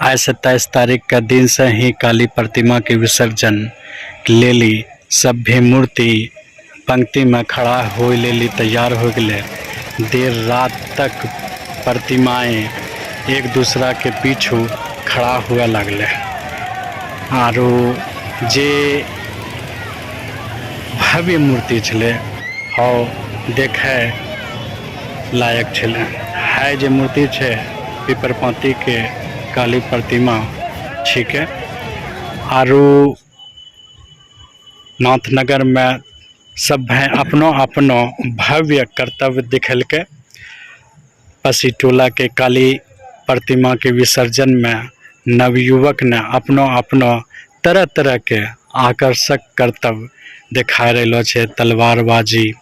आइ 27 तारीख के दिन से ही काली प्रतिमा के विसर्जन लेली सभे मूर्ति पंक्ति में खड़ा होय लेली तैयार हो गेले। देर रात तक प्रतिमाएं एक दूसरा के पीछू खड़ा हुए लागले आरो जे भव्य मूर्ति छले हौ देखे लायक छले। है जे मूर्ति छै पिपरपांती के काली प्रतिमा छिके आरो नाथनगर में सब भाई अपनो अपनो भव्य कर्तव्य दिखेलके। पसीटोला के काली प्रतिमा के विसर्जन में नवयुवक ने अपनो अपनो तरह तरह के आकर्षक कर्तव्य दिखाई रहलो छे। तलवारबाजी,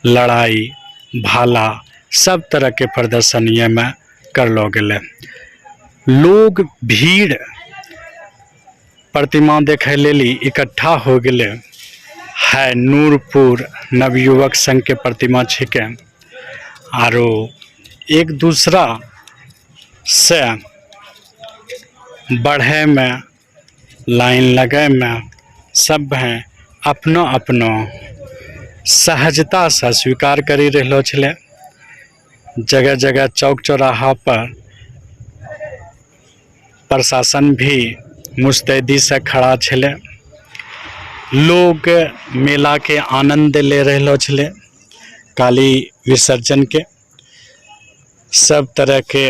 लड़ाई, भाला सब तरह के प्रदर्शन ये में करलो गेले। लोग भीड़ प्रतिमा देखे लेली इकट्ठा हो गेले। है नूरपुर नवयुवक संघ के प्रतिमा छिके आरो एक दूसरा से बढ़े में लाइन लगे में सब हैं अपनो अपनो सहजता से स्वीकार करी रहलो छले। जगह जगह चौक चौराहा पर प्रशासन भी मुस्तैदी से खड़ा छले। लोग मेला के आनंद ले रहलो छले। काली विसर्जन के सब तरह के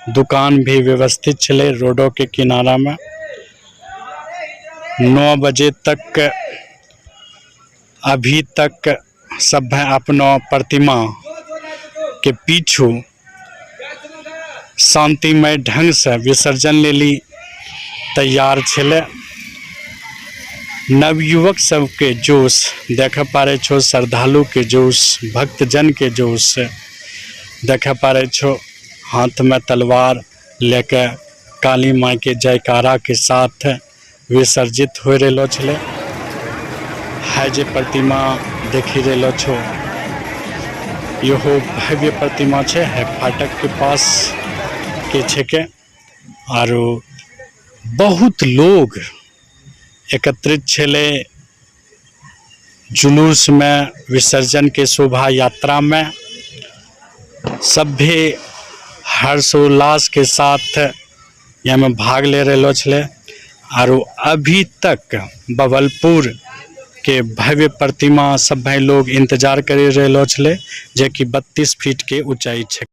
दुकान भी व्यवस्थित छले रोडों के किनारा में। 9 बजे तक अभी तक सब अपनो प्रतिमा के पीछू शांतिमय ढंग से विसर्जन लेली तैयार छले। नवयुवक सबके जोश देखे पारे छो, श्रद्धालु के जोश, भक्तजन के जोश देखे पारे छो। हाथ में तलवार लेके काली माई के जयकारा के साथ विसर्जित हो रहलो छले। है जे प्रतिमा देखी रहलो छो, इहो भव्य प्रतिमा छे। है फाटक के पास के छेके आरो बहुत लोग एकत्रित छेले जुलूस में, विसर्जन के शोभा यात्रा में। सभे हर्षोल्लास के साथ यहाँ में भाग ले रहलो छले। आरो अभी तक बबलपुर के भव्य प्रतिमा सब भाई लोग इंतजार करे रहलो छले, जे कि 32 फीट के ऊंचाई छे।